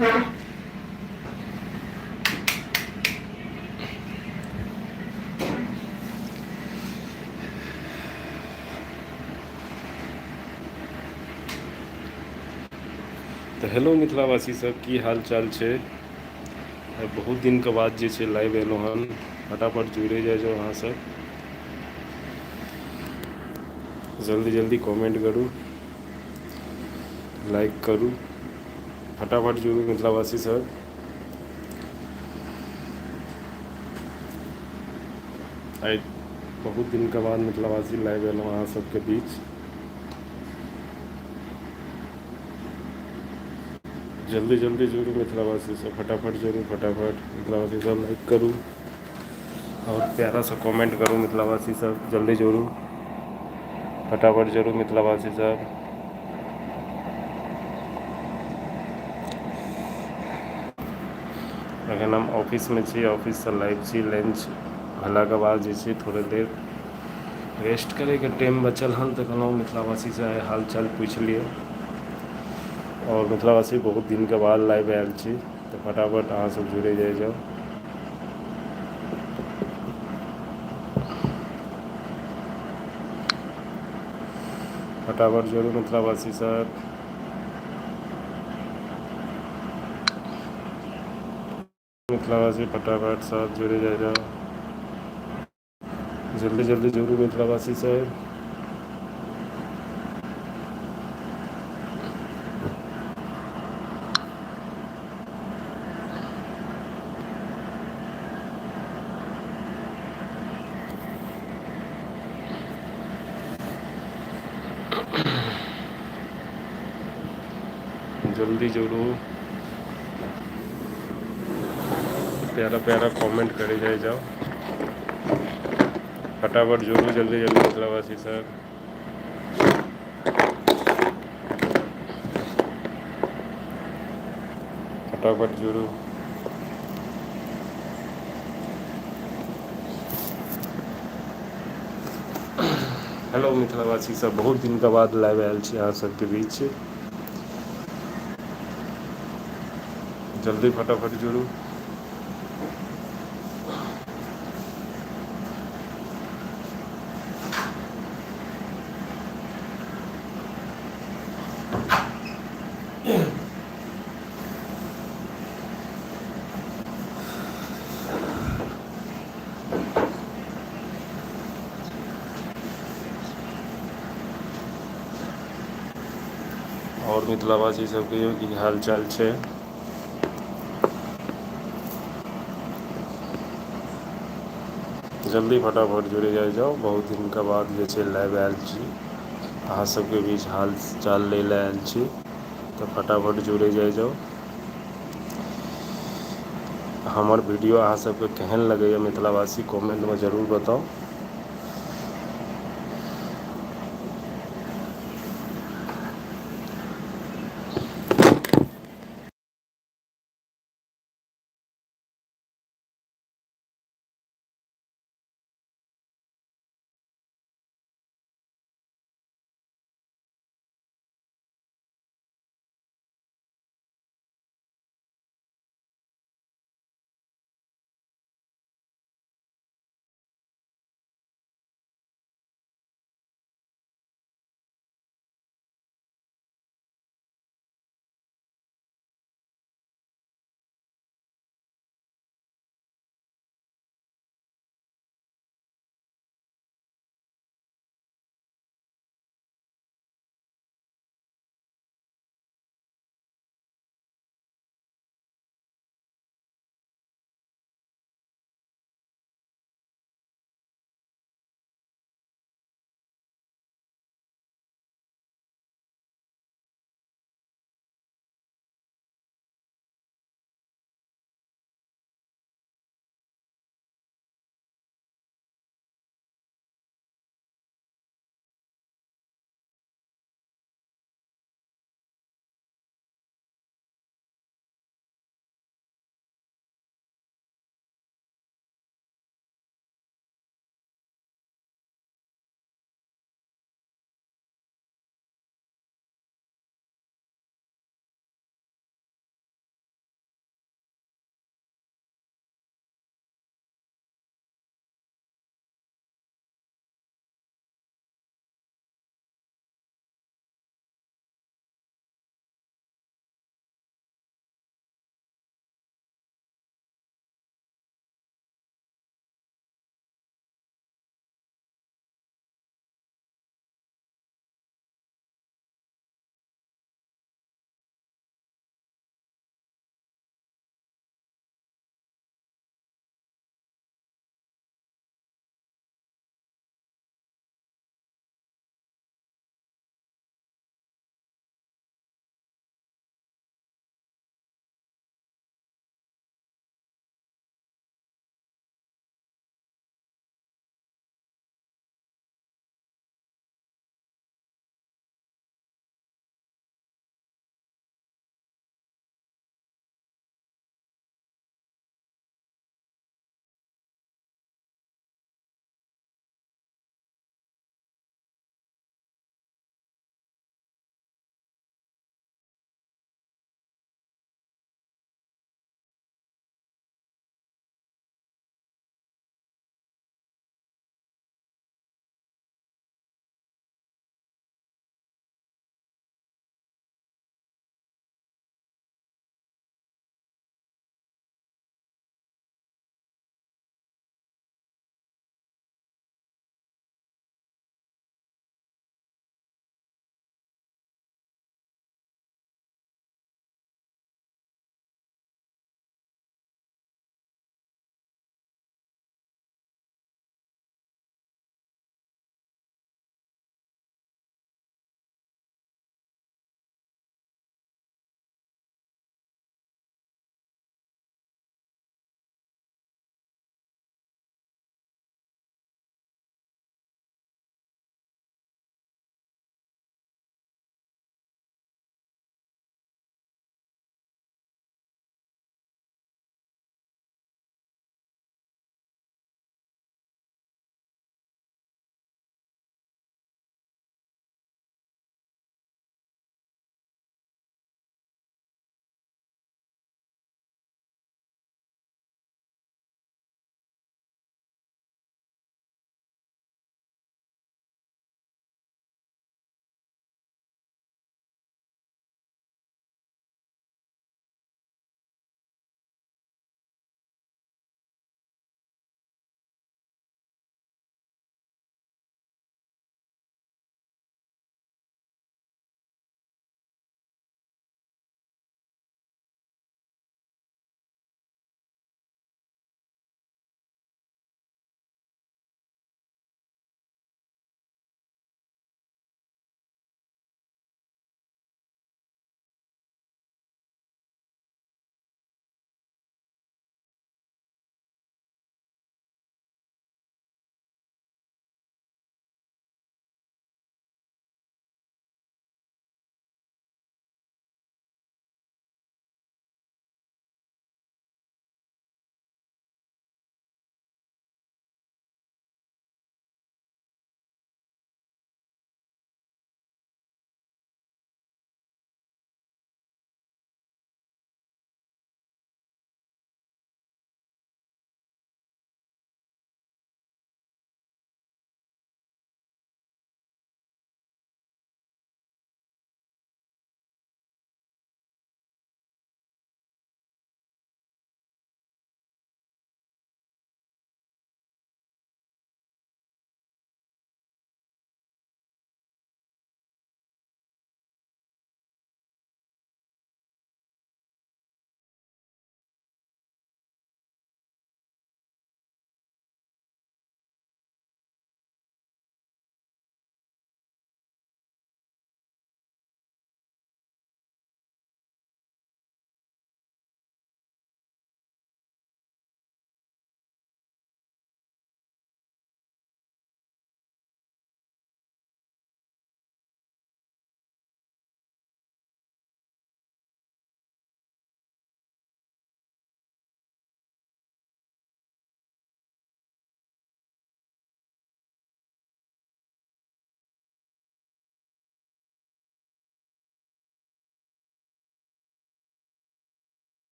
तऽ हेलो मिथिलावासी सब, की हाल चाल छै? आइ बहुत दिनके बाद जे छै लाइव एलहुँ हन। फटाफट जुड़े जाइ जाउ अहाँ सब, जल्दी जल्दी कमेंट करू, लाइक करू, फटाफट जुड़ू मिथिलावासी सब। आइ बहुत दिनके बाद मिथिलावासी लाइव एलहुँ अहाँ सबके बीच। जल्दी जल्दी जुड़ू मिथिलावासी सब, फटाफट जुड़ू, फटाफट मिथिलावासी सब लाइक करू और प्यारा सा कमेंट करू मिथिलावासी सब, जल्दी जुड़ू, फटाफट जुड़ू मिथिलावासी सब। अखन हम ऑफिसमे छी, ऑफिससँ लाइव छी। लंच भेलाके बाद जे छै थोड़े देर रेस्ट करैके टाइम बचल हन, तऽ कहलहुँ मिथिलावासीसँ आइ हाल चाल पूछि लिअ। आओर मिथिलावासी बहुत दिनके बाद लाइव आयल छी, तऽ फटाफट अहाँ सब जुड़े जाइ जाउ। फटाफट जुड़ू मिथिलावासी सब। मिथिलावासी फटाफट सब जुड़े जाइ जाउ, जल्दी जल्दी जुड़ू मिथिलावासी सब। जल्दी जुड़ू, प्यारा प्यारा कमेंट करे जाए जाओ, फटाफट जुड़ू जल्दी जल्दी मिथिलावासी सब। फटाफट जुड़ू। हेलो मिथिलावासी सब, बहुत दिनके बाद लाइव आयल छी अहाँ सबके बीच। जल्दी फटाफट जुड़ू। आओर मिथिलावासी सब कहियौ की हाल चाल छै? जल्दी फटाफट जुड़ि जाइ जाउ, बहुत दिनके बाद जे छै लाइव आयल छी अहाँ सबके बीच, हाल चाल लै लए आयल छी, तऽ फटाफट जुड़ि जाइ जाउ। हमर वीडियो अहाँ सबके केहन लगैए मिथिलावासी, कमेन्टमे जरूर बताउ।